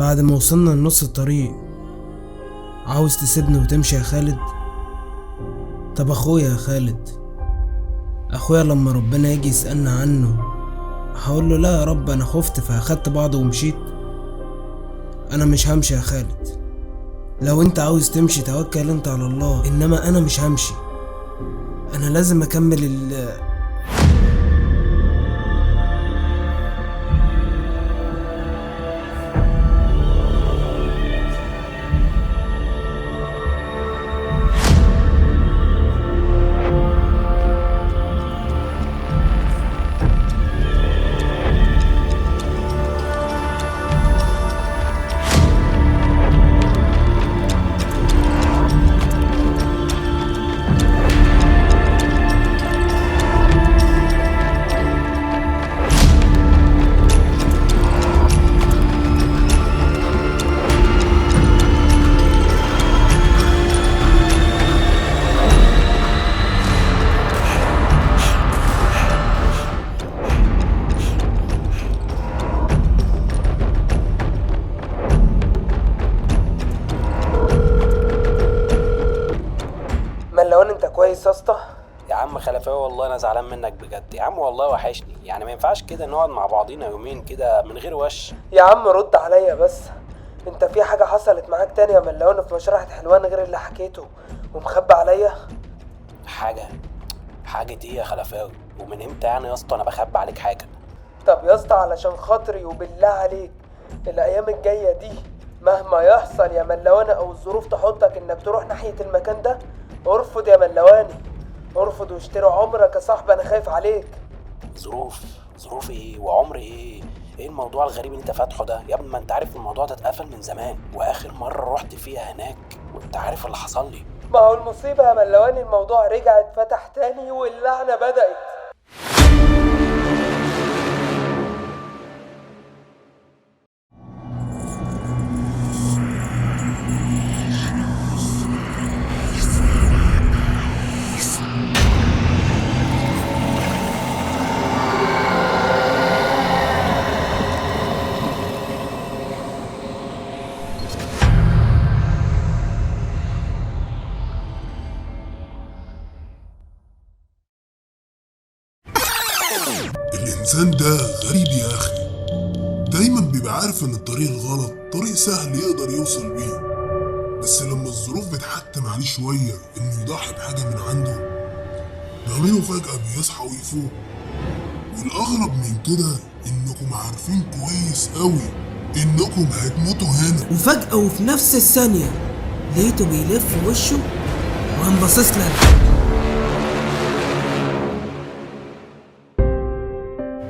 بعد ما وصلنا لنص الطريق عاوز تسيبني وتمشي يا خالد؟ طب اخويا يا خالد، اخويا لما ربنا يجي يسألنا عنه هقول له لا يا رب انا خفت فاخدت بعضه ومشيت؟ انا مش همشي يا خالد، لو انت عاوز تمشي توكل انت على الله، انما انا مش همشي، انا لازم اكمل ملوان انت كويس يا اسطى؟ يا عم خلفاوي والله انا زعلان منك بجد يا عم، والله وحشني، يعني ما ينفعش كده نقعد مع بعضينا يومين كده من غير وش. يا عم رد عليا بس، انت في حاجة حصلت معاك تاني يا ملوان في مشرحة حلوان غير اللي حكيته ومخبي عليا؟ حاجة ايه يا خلفاوي؟ ومن امتى يعني يا اسطى انا بخبي عليك حاجة؟ طب يا اسطى علشان خاطري وبالله عليك الايام الجاية دي مهما يحصل يا ملوان او الظروف تحطك انك تروح ناحية المكان ده، ارفض يا ملواني، ارفض واشتري عمرك يا صاحبي، انا خايف عليك. ظروف ايه وعمر ايه؟ ايه الموضوع الغريب اللي انت فاتحة ده يا ابني؟ ما انت عارف الموضوع ده اتقفل من زمان، واخر مرة رحت فيها هناك وانت عارف اللي حصل لي. ما هو المصيبة يا ملواني الموضوع رجع اتفتح تاني واللعنة بدأت. الإنسان ده غريب يا أخي، دايما بيبقى عارف إن الطريق الغلط طريق سهل يقدر يوصل بيه، بس لما الظروف بتحتم عليه شوية إنه يضحي بحاجة من عنده، ضميره فجأة بيصحى ويفوق. والأغرب من كده إنكم عارفين كويس أوي إنكم هتموتوا هنا. وفجأة وفي نفس الثانية لقيته بيلف وشه وقام باصص لنا.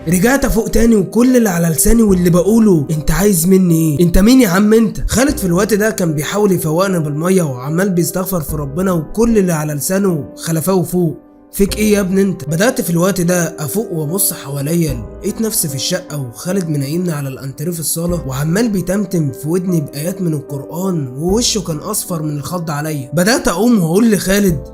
رجعت فوق تاني وكل اللي على لساني واللي بقوله انت عايز مني ايه؟ انت مين يا عم انت؟ خالد في الوقت ده كان بيحاول يفوقنا بالمية وعمال بيستغفر في ربنا، وكل اللي على لسانه خلفاوي فوق، فيك ايه يا ابني انت؟ بدأت في الوقت ده افوق وابص حواليا، لقيت نفسي في الشقة وخالد منيمني على الانتريه في الصالة وعمال بيتمتم في ودني بآيات من القرآن، ووشه كان اصفر من الخض عليا. بدأت اقوم واقول لخالد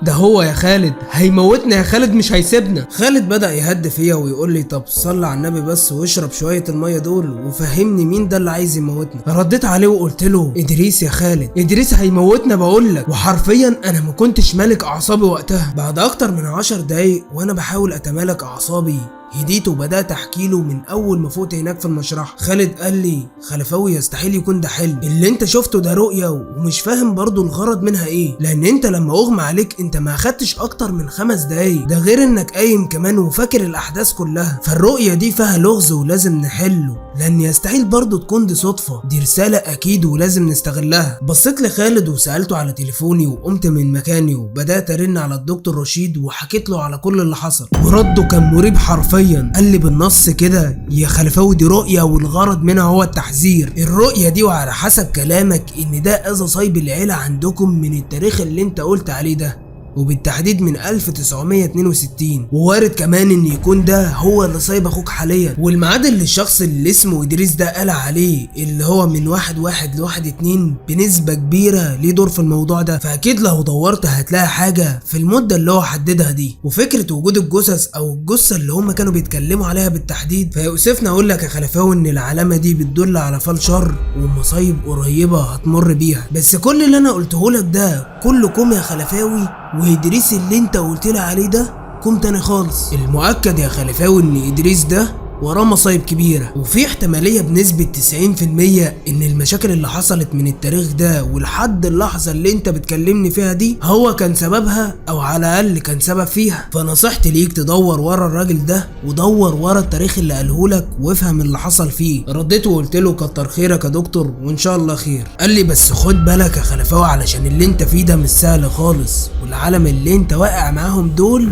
ده هو يا خالد، هيموتنا يا خالد، مش هيسيبنا. خالد بدأ يهد فيا ويقول لي طب صل على النبي بس واشرب شوية المية دول وفهمني مين ده اللي عايز يموتنا. رديت عليه وقلت له ادريس يا خالد، ادريس هيموتنا بقول لك. وحرفيا انا ما كنتش مالك اعصابي وقتها. بعد اكتر من 10 دقايق وانا بحاول اتمالك اعصابي هديت وبدات احكي له من اول ما فوت هناك في المشرحه. خالد قال لي خلفاوي يستحيل يكون ده حلم، اللي انت شفته ده رؤية ومش فاهم برضو الغرض منها ايه، لان انت لما اغمى عليك انت ما اخدتش اكتر من 5 دقايق، ده غير انك قايم كمان وفاكر الاحداث كلها، فالرؤيه دي فيها لغز ولازم نحله، لان يستحيل برضو تكون دي صدفة، دي رسالة اكيد ولازم نستغلها. بصيت لخالد وسالته على تليفوني وقمت من مكاني وبدات ارن على الدكتور رشيد وحكيت له على كل اللي حصل، ورده كان مريب حرفيا. قال لي بالنص كده يا خلفاوي دي رؤية والغرض منها هو التحذير، الرؤية دي وعلى حسب كلامك ان ده اذى صايب العيلة عندكم من التاريخ اللي انت قلت عليه ده، وبالتحديد من 1962، ووارد كمان ان يكون ده هو اللي صايب اخوك حاليا. والميعاد اللي الشخص اللي اسمه ادريس ده قال عليه اللي هو من 1/1 ل 1/2 بنسبة كبيرة ليه دور في الموضوع ده، فاكيد لو دورت هتلاقي حاجة في المدة اللي هو حددها دي. وفكرة وجود الجثث او الجثة اللي هم كانوا بيتكلموا عليها بالتحديد، فيؤسفنا اقول لك يا خلفاوي ان العلامة دي بتدل على فال شر ومصايب قريبة هتمر بيها. بس كل اللي انا قلته لك ده كله كوم يا خلفاوي، وإدريس اللي انت قلت لي عليه ده كوم تاني خالص. المؤكد يا خلفاوي ان إدريس ده وراه مصايب كبيرة، وفي احتمالية بنسبة 90% ان المشاكل اللي حصلت من التاريخ ده ولحد اللحظة اللي انت بتكلمني فيها دي هو كان سببها، او على الاقل كان سبب فيها. فنصيحتي ليك تدور ورا الراجل ده ودور ورا التاريخ اللي قالهولك وافهم اللي حصل فيه. رديت وقلت له كتر خيرك يا دكتور وان شاء الله خير. قال لي بس خد بالك يا خلفاوي علشان اللي انت فيه ده مش سهل خالص، والعالم اللي انت واقع معاهم دول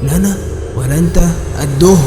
لا انا ولا انت قدهم.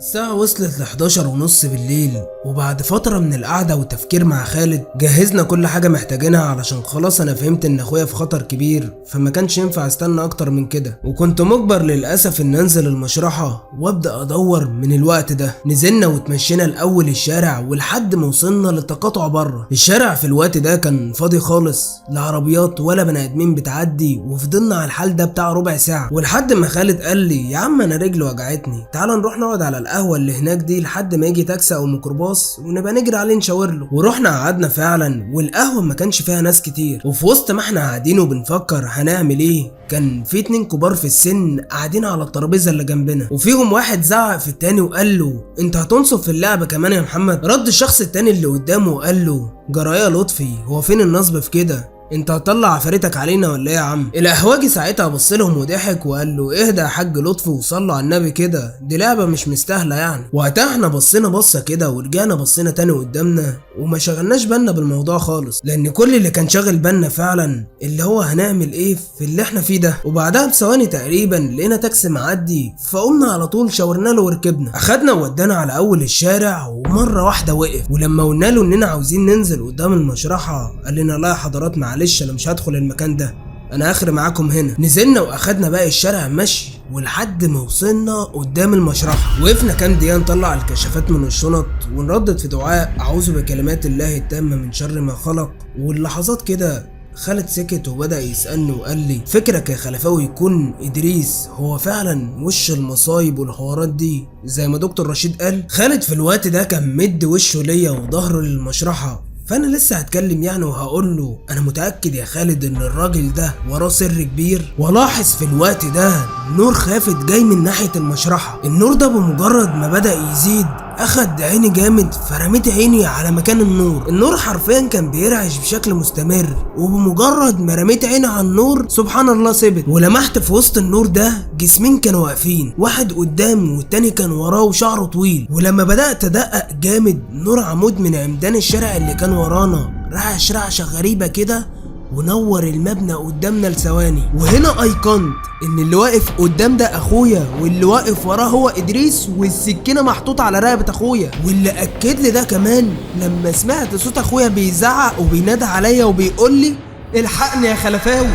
الساعة وصلت ل11:30 بالليل، وبعد فترة من القعدة والتفكير مع خالد جهزنا كل حاجة محتاجينها علشان خلاص أنا فهمت إن أخويا في خطر كبير، فما كانش ينفع استنى أكتر من كده، وكنت مجبر للأسف إن أنزل المشرحة وأبدأ أدور من الوقت ده. نزلنا وتمشينا الأول الشارع ولحد ما وصلنا للتقاطع بره. الشارع في الوقت ده كان فاضي خالص، لا عربيات ولا بني آدمين بتعدي، وفضلنا على الحال ده بتاع ربع ساعة، ولحد ما خالد قال لي يا عم أنا رجلي وجعتني، تعال نروح نقعد على القهوة اللي هناك دي لحد ما يجي تاكسي او ميكروباص ونبقى نجري عليه نشاور له. ورحنا قعدنا فعلا، والقهوة ما كانش فيها ناس كتير. وفي وسط ما احنا قاعدين وبنفكر هنعمل ايه، كان في 2 كبار في السن قاعدين على الترابيزة اللي جنبنا، وفيهم واحد زعق في التاني وقال له انت هتنصب في اللعبة كمان يا محمد. رد الشخص التاني اللي قدامه وقال له جرايه يا لطفي، هو فين النصب في كده؟ انت هتطلع عفاريتك علينا ولا ايه يا عم؟ القهوجي ساعتها بص لهم وضحك وقال له اهدى يا حاج لطفي وصلوا على النبي كده، دي لعبه مش مستاهلة يعني. وقتها احنا بصينا بصة كده ورجعنا بصينا تاني قدامنا وما شغلناش بالنا بالموضوع خالص، لان كل اللي كان شاغل بالنا فعلا اللي هو هنعمل ايه في اللي احنا فيه ده. وبعدها بثواني تقريبا لقينا تاكسي معدي، فقمنا على طول شاورنا له وركبنا، اخدنا وودانا على اول الشارع، ومرة واحدة وقف. ولما قلنا له اننا عاوزين ننزل قدام المشرحه قال لنا لا يا حضرات معلش انا مش هدخل المكان ده، انا اخر معاكم هنا. نزلنا واخدنا باقي الشارع مشي ولحد ما وصلنا قدام المشرحه، وقفنا كام دقيقة نطلع الكشافات من الشنط ونردد في دعاء اعوذ بكلمات الله التامة من شر ما خلق. واللحظات كده خالد سكت وبدأ يسألني وقال لي فكرك يا خلفاوي يكون إدريس هو فعلا وش المصايب والحوارات دي زي ما دكتور رشيد قال؟ خالد في الوقت ده كان مد وشه ليا وظهره للمشرحة، فانا لسه هتكلم يعني وهقول له انا متاكد يا خالد ان الراجل ده وراه سر كبير. ولاحظ في الوقت ده نور خافت جاي من ناحية المشرحه، النور ده بمجرد ما بدا يزيد اخد عيني جامد، فرميت عيني على مكان النور. النور حرفيا كان بيرعش بشكل مستمر، وبمجرد ما رميت عيني على النور سبحان الله ثبت، ولمحت في وسط النور ده جسمين كانوا واقفين، واحد قدام والتاني كان وراه وشعره طويل. ولما بدات ادقق جامد نور عمود من عمدان الشارع اللي كان ورانا رعش رعشه غريبة كده ونور المبنى قدامنا لثواني. وهنا ايقنت ان اللي واقف قدام ده اخويا واللي واقف وراه هو ادريس، والسكينة محطوطة على رقبة اخويا. واللي اكد لي ده كمان لما سمعت صوت اخويا بيزعق وبينادى عليا وبيقول لي الحقني يا خلفاوي.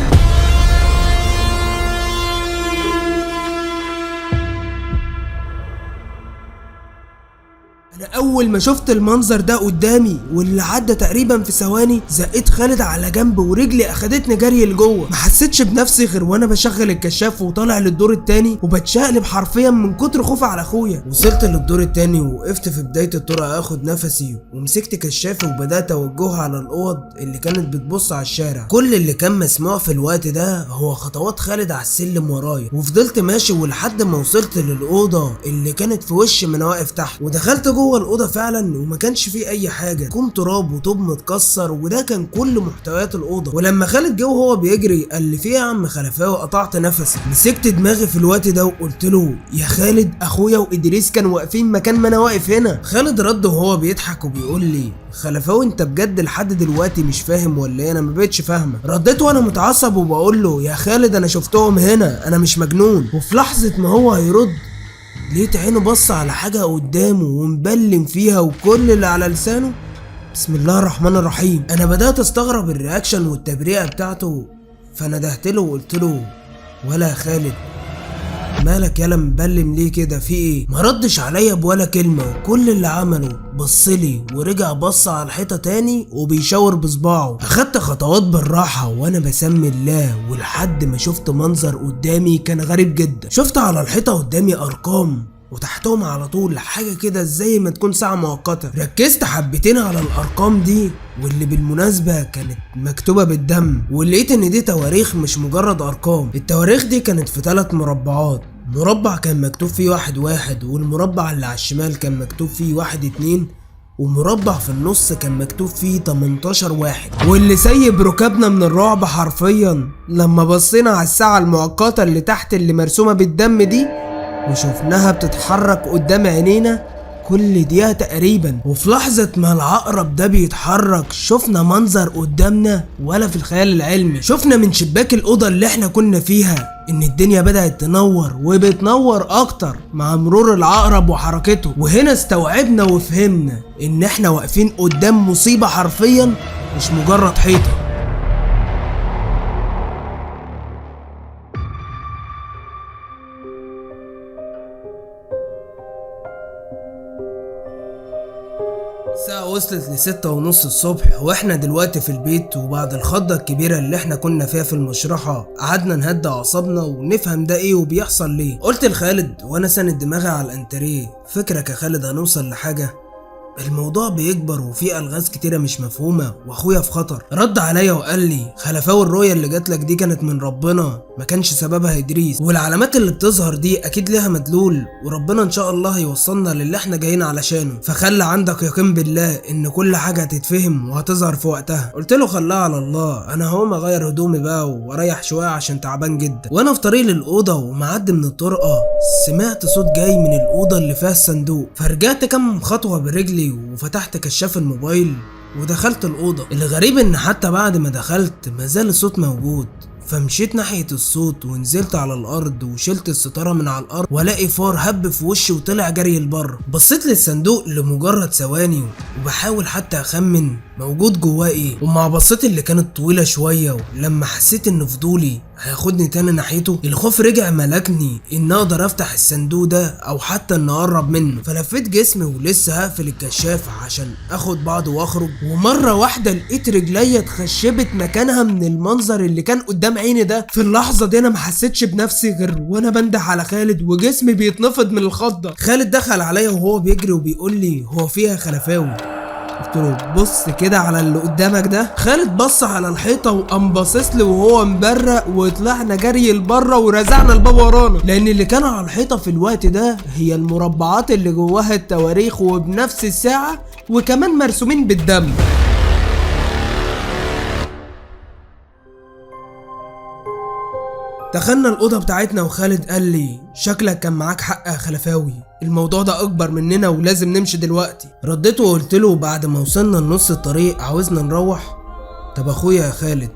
انا اول ما شفت المنظر ده قدامي واللي عدى تقريبا في ثواني زقيت خالد على جنب ورجلي اخدتني جري لجوه. ما حسيتش بنفسي غير وانا بشغل الكشاف وطالع للدور التاني وبتشقلب حرفيا من كتر خوفي على اخويا. وصلت للدور التاني ووقفت في بداية الطرق اخد نفسي، ومسكت كشافي وبدات اوجهه على الاوض اللي كانت بتبص على الشارع. كل اللي كان مسموع في الوقت ده هو خطوات خالد على السلم ورايا، وفضلت ماشي ولحد ما وصلت للاوضه اللي كانت في وش ما انا واقف تحت. ودخلت جوه الاوضة فعلا وما كانش فيه اي حاجة، كوم تراب وطوب متكسر، وده كان كل محتويات الاوضة. ولما خالد جه وهو بيجري قال لي في يا عم خلفاوي قطعت نفسي. مسكت دماغي في الوقت ده وقلت له يا خالد اخويا وادريس كانوا واقفين مكان ما انا واقف هنا. خالد رد وهو بيضحك وبيقول لي خلفاوي انت بجد لحد دلوقتي مش فاهم ولا ايه؟ انا ما بقتش فاهمه. رديت وانا متعصب وبقول له يا خالد انا شفتهم هنا، انا مش مجنون. وفي لحظة ما هو هيرد لقيت عينه بص على حاجة قدامه ومبلم فيها، وكل اللي على لسانه بسم الله الرحمن الرحيم. انا بدأت استغرب ال reaction والتبريئة بتاعته، فندهت له وقلت له ولا يا خالد مالك يالا مبلم ليه كده، في ايه؟ ما ردش عليا بولا كلمة، وكل اللي عمله بصلي ورجع بص على الحيطة تاني وبيشاور بصباعه. اخدت خطوات بالراحة وانا بسمي الله، ولحد ما شفت منظر قدامي كان غريب جدا. شفت على الحيطة قدامي ارقام وتحتهم على طول حاجة كده زي ما تكون ساعة مؤقتة. ركزت حبتين على الأرقام دي، واللي بالمناسبة كانت مكتوبة بالدم، ولقيت إن دي تواريخ مش مجرد أرقام. التواريخ دي كانت في 3 مربعات، مربع كان مكتوب فيه 1-1، والمربع اللي على الشمال كان مكتوب فيه 1-2، ومربع في النص كان مكتوب فيه 18-1. واللي سيب ركابنا من الرعب حرفيا لما بصينا على الساعة المؤقتة اللي تحت اللي مرسومة بالدم دي، وشفناها بتتحرك قدام عينينا كل دقيقة تقريبا. وفي لحظة ما العقرب ده بيتحرك شفنا منظر قدامنا ولا في الخيال العلمي. شفنا من شباك الأوضة اللي احنا كنا فيها إن الدنيا بدأت تنور وبتنور أكتر مع مرور العقرب وحركته، وهنا استوعبنا وفهمنا إن احنا واقفين قدام مصيبة حرفيا مش مجرد حيطة. الساعة وصلت ل6:30 الصبح واحنا دلوقتي في البيت، وبعد الخضة الكبيرة اللي احنا كنا فيها في المشرحة قعدنا نهدى اعصابنا ونفهم ده ايه وبيحصل ليه. قلت لخالد وانا ساند دماغي على الانتريه، فكرك يا خالد هنوصل لحاجة؟ الموضوع بيكبر وفي الغاز كتيرة مش مفهومه واخويا في خطر. رد عليا وقال لي خلفاوي الرؤية اللي جاتلك دي كانت من ربنا، ما كانش سببها ادريس، والعلامات اللي بتظهر دي اكيد ليها مدلول، وربنا ان شاء الله هيوصلنا للي احنا جايين علشانه، فخلي عندك يقين بالله ان كل حاجة هتتفهم وهتظهر في وقتها. قلت له خلاها على الله، انا هقوم اغير هدومي بقى واريح شوية عشان تعبان جدا. وانا في طريق للاوضه ومعدي من الطرقه سمعت صوت جاي من الاوضة اللي فيها الصندوق، فرجعت كام خطوة برجلي وفتحت كشاف الموبايل ودخلت الأوضة. الغريب إن حتى بعد ما دخلت مازال الصوت موجود، فمشيت ناحية الصوت ونزلت على الأرض وشلت الستارة من على الأرض، ولاقي فار هب في وشي وطلع جري لبره. بصيت للصندوق لمجرد ثواني وبحاول حتى أخمن موجود جواه إيه، ومع بصيت اللي كانت طويلة شوية ولما حسيت إن فضولي هياخدني تاني ناحيته الخوف رجع ملكني إن أقدر أفتح الصندوق ده أو حتى إن أقرب منه. فلفيت جسمي ولسه هقفل الكشاف عشان آخد بعض وأخرج، ومرة واحدة لقيت رجليا اتخشبت مكانها من المنظر اللي كان قدام عيني ده. في اللحظة دي أنا ما حسيتش بنفسي غير وأنا بنده على خالد وجسمي بيتنفض من الخضة. خالد دخل عليا وهو بيجري وبيقول لي هو فيها خلفاوي؟ قلت له بص كده على اللي قدامك ده. خالد بص على الحيطة وقام باصص لي وهو مبرق، وطلعنا جري لبره ورزعنا الباب ورانا، لان اللي كان على الحيطة في الوقت ده هي المربعات اللي جواها التواريخ وبنفس الساعة وكمان مرسومين بالدم. دخلنا الأوضة بتاعتنا وخالد قال لي شكلك كان معاك حق يا خلفاوي، الموضوع ده أكبر مننا ولازم نمشي دلوقتي. رديت وقلت له بعد ما وصلنا لنص الطريق عاوزنا نروح؟ طب أخويا يا خالد،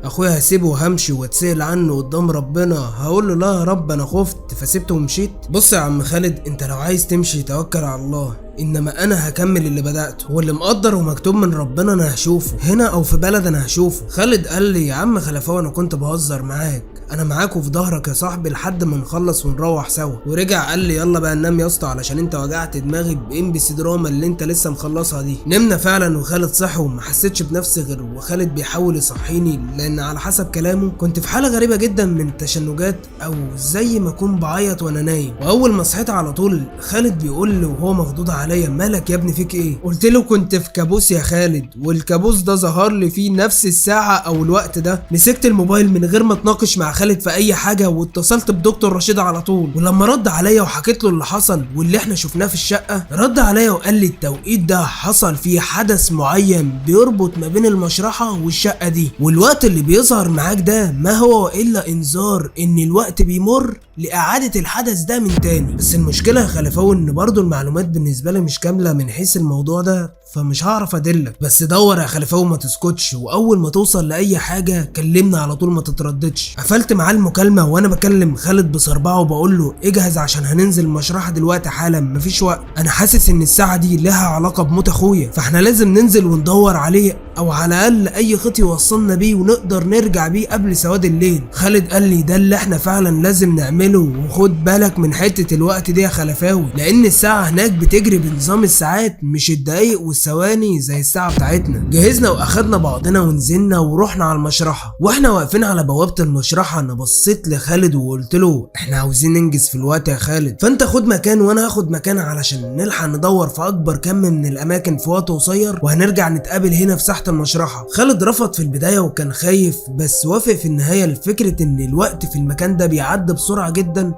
أخويا هسيبه وهمشي واتسأل عنه قدام ربنا، هقول له لا يا رب أنا خفت فسيبته ومشيت. بص يا عم خالد، أنت لو عايز تمشي توكل على الله، انما انا هكمل اللي بدأته، واللي مقدر ومكتوب من ربنا انا هشوفه هنا او في بلد انا هشوفه. خالد قال لي يا عم خلفاوي انا كنت بهزر معاك، انا معاك وفي ظهرك يا صاحبي لحد ما نخلص ونروح سوا. ورجع قال لي يلا بقى ننام يا اسطى علشان انت وجعت دماغي ب MBC دراما اللي انت لسه مخلصها دي. نمنا فعلا وخالد صحي وما حسيتش بنفسي غير وخالد بيحاول يصحيني، لان على حسب كلامه كنت في حاله غريبة جدا من التشنجات او زي ما اكون بعيط وانا نايم. واول ما صحيت على طول خالد بيقول لي وهو مخضوض عليا مالك يا ابني فيك ايه؟ قلت له كنت في كابوس يا خالد، والكابوس ده ظهر لي فيه نفس الساعة او الوقت ده. مسكت الموبايل من غير ما اتناقش مع خالد في اي حاجة واتصلت بدكتور رشيد على طول، ولما رد عليا وحكيت له اللي حصل واللي احنا شفناه في الشقة رد عليا وقال لي التوقيت ده حصل فيه حدث معين بيربط ما بين المشرحه والشقه دي، والوقت اللي بيظهر معاك ده ما هو الا انذار ان الوقت بيمر لاعادة الحدث ده من تاني. بس المشكلة يا خلفاوي ان برضو المعلومات بالنسبة لي مش كاملة من حيث الموضوع ده، فمش هعرف ادلك، بس دور يا خلفاوي ما تسكتش، واول ما توصل لاي حاجة كلمنا على طول ما تترددش. قفلت معاه المكالمة وانا بكلم خالد بصربعه وبقول له اجهز عشان هننزل المشرحه دلوقتي حالا، مفيش وقت، انا حاسس ان الساعة دي لها علاقة بموت اخويا، فاحنا لازم ننزل وندور عليه او على الاقل اي خيط يوصلنا بيه ونقدر نرجع بيه قبل سواد الليل. خالد قال لي ده اللي احنا فعلا لازم نعمله، وخد بالك من حتة الوقت دي يا خلفاوي، لان الساعة هناك بتجري بنظام الساعات مش الدقايق والثواني زي الساعة بتاعتنا. جهزنا واخدنا بعضنا ونزلنا ورحنا على المشرحه. واحنا واقفين على بوابه المشرحه انا بصيت لخالد وقلت له احنا عاوزين ننجز في الوقت يا خالد، فانت خد مكان وانا هاخد مكان علشان نلحق ندور في اكبر كم من الاماكن في وقت قصير، وهنرجع نتقابل هنا في ساحة المشرحه. خالد رفض في البداية وكان خايف، بس وافق في النهاية لفكرة ان الوقت في المكان ده بيعدي بسرعة جدا،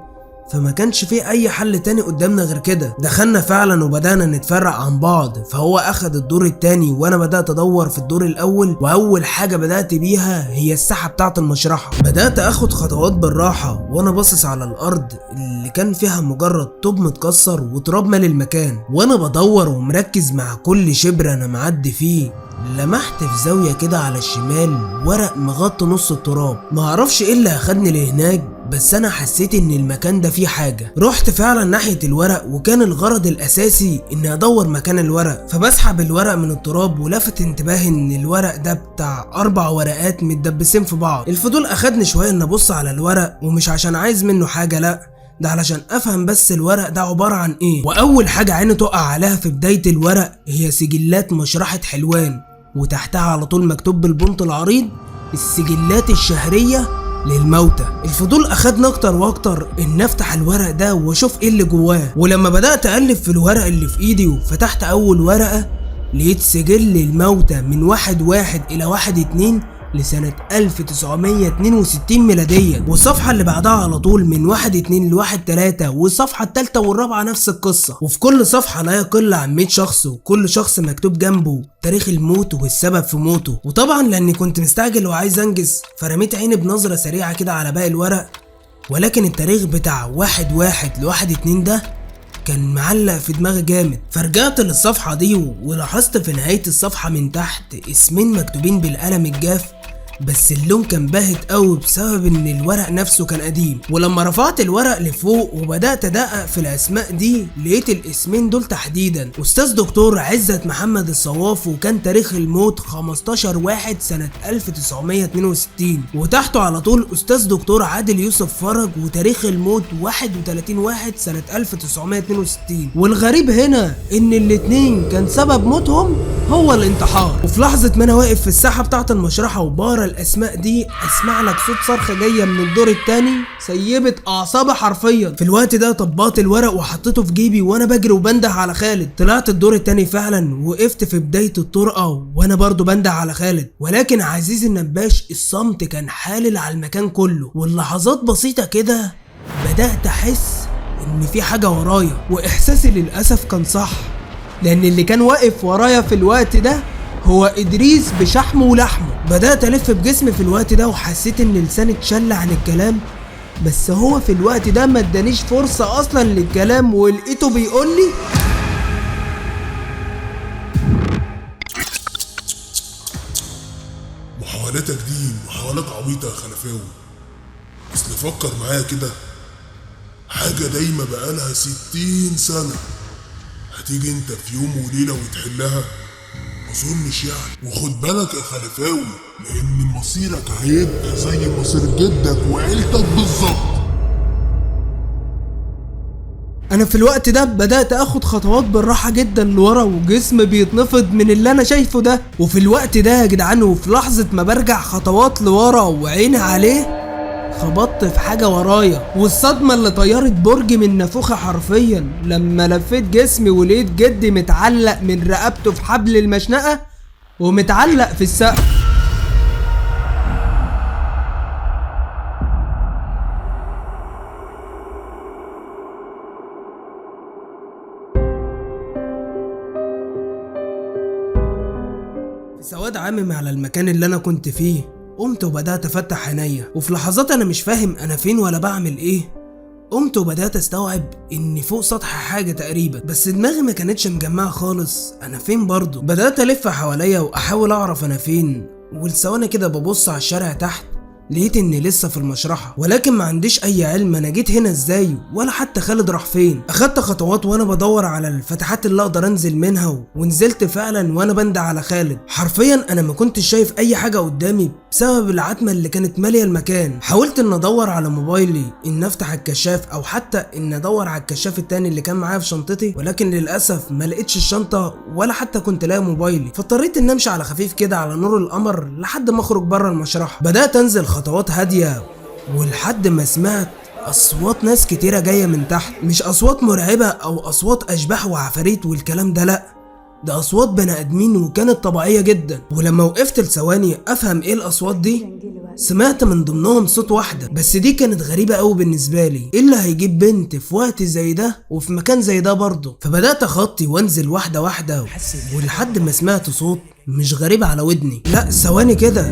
فما كانش فيه اي حل تاني قدامنا غير كده. دخلنا فعلا وبدأنا نتفرق عن بعض، فهو اخد الدور التاني وانا بدأت ادور في الدور الاول، واول حاجة بدأت بيها هي الساحة بتاعة المشرحة. بدأت اخد خطوات بالراحة وانا باصص على الارض اللي كان فيها مجرد طوب متكسر وتراب مال المكان، وانا بدور ومركز مع كل شبر انا معدي فيه لمحت في زاوية كده على الشمال ورق مغطي نص التراب. معرفش ايه اللي اخدني لهناك، بس انا حسيت ان المكان ده فيه حاجة. رحت فعلا ناحية الورق، وكان الغرض الاساسي اني ادور مكان الورق، فبسحب الورق من التراب ولفت انتباهي ان الورق ده بتاع 4 ورقات متدبسين في بعض. الفضول اخدني شوية ان ابص على الورق، ومش عشان عايز منه حاجة، لا ده علشان افهم بس الورق ده عبارة عن ايه. واول حاجة عيني تقع عليها في بداية الورق هي سجلات مشرحة حلوان، وتحتها على طول مكتوب بالبنط العريض السجلات الشهرية للموتى. الفضول اخدنا اكتر واكتر ان افتح الورق ده واشوف ايه اللي جواه، ولما بدأت اقلب في الورق اللي في ايدي وفتحت اول ورقة لقيت سجل الموتى من 1/1 الى 1/2 لسنة 1962 ميلاديا، والصفحة اللي بعدها على طول من 1/2 ل 1/3، والصفحة التالتة والرابعة نفس القصة، وفي كل صفحة لا يقل عن 100 شخص، وكل شخص مكتوب جنبه تاريخ الموت والسبب في موته. وطبعا لاني كنت مستعجل وعايز انجز فرميت عيني بنظرة سريعة كده على باقي الورق، ولكن التاريخ بتاع 1/1 ل 1/2 ده كان معلق في دماغي جامد. فرجعت للصفحة دي ولاحظت في نهاية الصفحة من تحت اسمين مكتوبين بالقلم الجاف، بس اللون كان باهت قوي بسبب ان الورق نفسه كان قديم. ولما رفعت الورق لفوق وبدأت ادقق في الاسماء دي لقيت الاسمين دول تحديدا استاذ دكتور عزت محمد الصواف، وكان تاريخ الموت 15/1 سنة 1962، وتحته على طول استاذ دكتور عادل يوسف فرج وتاريخ الموت 31/1 سنة 1962. والغريب هنا ان الاتنين كان سبب موتهم هو الانتحار. وفي لحظة ما انا واقف في الساحة بتاعة المشرحة وبقرا الاسماء دي اسمع لك صوت صرخة جاية من الدور التاني سيبت اعصابي حرفيا. في الوقت ده طبقت الورق وحطيته في جيبي وانا بجري وبنده على خالد. طلعت الدور التاني فعلا، وقفت في بداية الطرقه وانا برضو بنده على خالد، ولكن عزيز النباش الصمت كان حالل على المكان كله. واللحظات بسيطة كده بدات احس ان في حاجة ورايا، واحساسي للاسف كان صح، لان اللي كان واقف ورايا في الوقت ده هو إدريس بشحمه ولحمه. بدأت ألف بجسمي في الوقت ده وحسيت إن لساني اتشل عن الكلام، بس هو في الوقت ده ما ادانيش فرصة أصلا للكلام، ولقيته بيقول لي محاولاتك دي محاولات عبيطة يا خلفاوي. اصل فكر معايا كده، حاجة دايما بقالها 60 سنة هتيجي انت في يوم وليلة وتحلها؟ مظنش يعني. وخد بالك يا خلفاوي، لان مصيرك هيبقى زي مصير جدك وعيلتك بالظبط. انا في الوقت ده بدأت اخد خطوات بالراحة جدا لورا، وجسمي بيتنفض من اللي انا شايفه ده. وفي الوقت ده يا جدعان، وفي لحظة ما برجع خطوات لورا وعيني عليه، خبطت في حاجة ورايا، والصدمة اللي طيرت برج من نافوخة حرفيا لما لفيت جسمي ولقيت جدي متعلق من رقبته في حبل المشنقة ومتعلق في السقف. في سواد عامم على المكان اللي انا كنت فيه، قمت وبدأت أفتح عينيا، وفي لحظات أنا مش فاهم أنا فين ولا بعمل إيه. قمت وبدأت استوعب اني فوق سطح حاجة تقريبا، بس دماغي ما كانتش مجمعة خالص انا فين برضه. بدأت الف حواليا واحاول اعرف انا فين، ولثواني كده ببص على الشارع تحت لقيت اني لسه في المشرحة، ولكن ما عنديش اي علم انا جيت هنا ازاي ولا حتى خالد راح فين. اخدت خطوات وانا بدور على الفتحات اللي اقدر انزل منها، ونزلت فعلا وانا بندع على خالد. حرفيا انا ما كنتش شايف اي حاجة قدامي بسبب العتمة اللي كانت مالية المكان. حاولت ان ادور على موبايلي ان افتح الكشاف او حتى ان ادور على الكشاف التاني اللي كان معايا في شنطتي، ولكن للاسف ما لقيتش الشنطة ولا حتى كنت لاقي موبايلي. فاضطريت ان امشي على خفيف كده على نور القمر لحد ما اخرج بره المشرحة. بدأت انزل خطوات هادية ولحد ما سمعت أصوات ناس كتيرة جاية من تحت، مش أصوات مرعبة أو أصوات أشباح وعفاريت والكلام ده، لأ ده أصوات بني آدمين وكانت طبيعية جدا. ولما وقفت لثواني أفهم إيه الأصوات دي، سمعت من ضمنهم صوت واحدة، بس دي كانت غريبة أوي بالنسبة لي، إيه اللي هيجيب بنت في وقت زي ده وفي مكان زي ده برضه؟ فبدأت أخطي وأنزل واحدة واحدة ولحد ما سمعت صوت مش غريب على ودني، لأ ثواني كده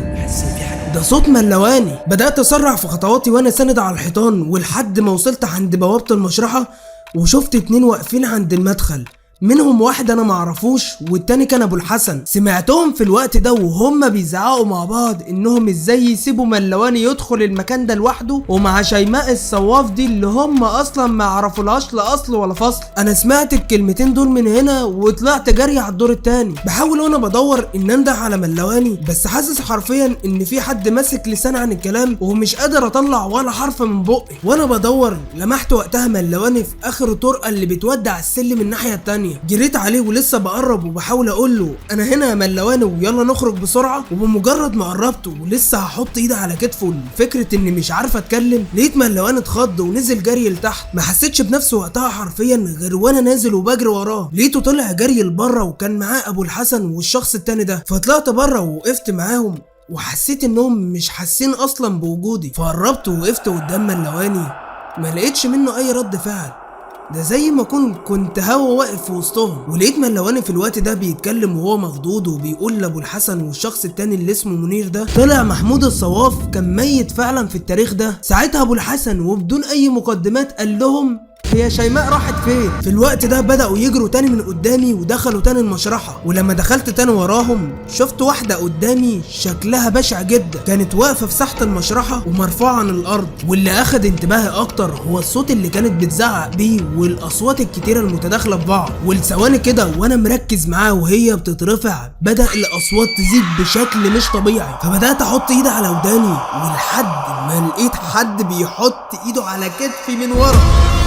ده صوت ملواني. بدأت أسرع في خطواتي وأنا ساند على الحيطان، ولحد ما وصلت عند بوابة المشرحة وشفت 2 واقفين عند المدخل، منهم واحد انا معرفوش والتاني كان ابو الحسن. سمعتهم في الوقت ده وهم بيزعقوا مع بعض انهم ازاي يسيبوا ملواني يدخل المكان ده لوحده ومع شيماء الصواف دي اللي هم اصلا ما يعرفولهاش لا اصل ولا فصل. انا سمعت الكلمتين دول من هنا وطلعت جري على الدور التاني، بحاول وانا بدور ان انده على ملواني، بس حاسس حرفيا ان في حد ماسك لساني عن الكلام ومش قادر اطلع ولا حرف من بقي. وانا بدور لمحت وقتها ملواني في اخر الطرقه اللي بتودع السلم الناحية التانية. جريت عليه ولسه بقرب وبحاول اقول له انا هنا يا ملواني ويلا نخرج بسرعة. وبمجرد ما قربت ولسه هحط ايدي على كتفه لفكرة اني مش عارفه اتكلم، لقيت ملواني اتخض ونزل جري لتحت. ما حسيتش بنفسه وقتها حرفيا غير وانا نازل وبجري وراه. لقيته طلع جري لبره وكان معاه ابو الحسن والشخص التاني ده. فطلعت بره ووقفت معاهم وحسيت انهم مش حاسين اصلا بوجودي. فقربت ووقفت قدام ملواني، ما لقيتش منه اي رد فعل، ده زي ما كنت هوا واقف في وسطهم. ولقيت ملواني في الوقت ده بيتكلم وهو مخضوض وبيقول لابو الحسن والشخص التاني اللي اسمه منير ده طلع محمود الصواف كان ميت فعلا في التاريخ ده. ساعتها ابو الحسن وبدون اي مقدمات قال لهم هي شيماء راحت فين؟ في الوقت ده بدأوا يجروا تاني من قدامي ودخلوا تاني المشرحة. ولما دخلت تاني وراهم شفت واحدة قدامي شكلها بشع جدا، كانت واقفة في ساحة المشرحة ومرفوعة عن الأرض. واللي أخد انتباهي أكتر هو الصوت اللي كانت بتزعق بيه والأصوات الكتيرة المتداخلة في بعض. ولثواني كده وأنا مركز معاها وهي بتترفع بدأ الأصوات تزيد بشكل مش طبيعي. فبدأت أحط إيدي على وداني ولحد ما لقيت حد بيحط إيده على كتفي من ورا.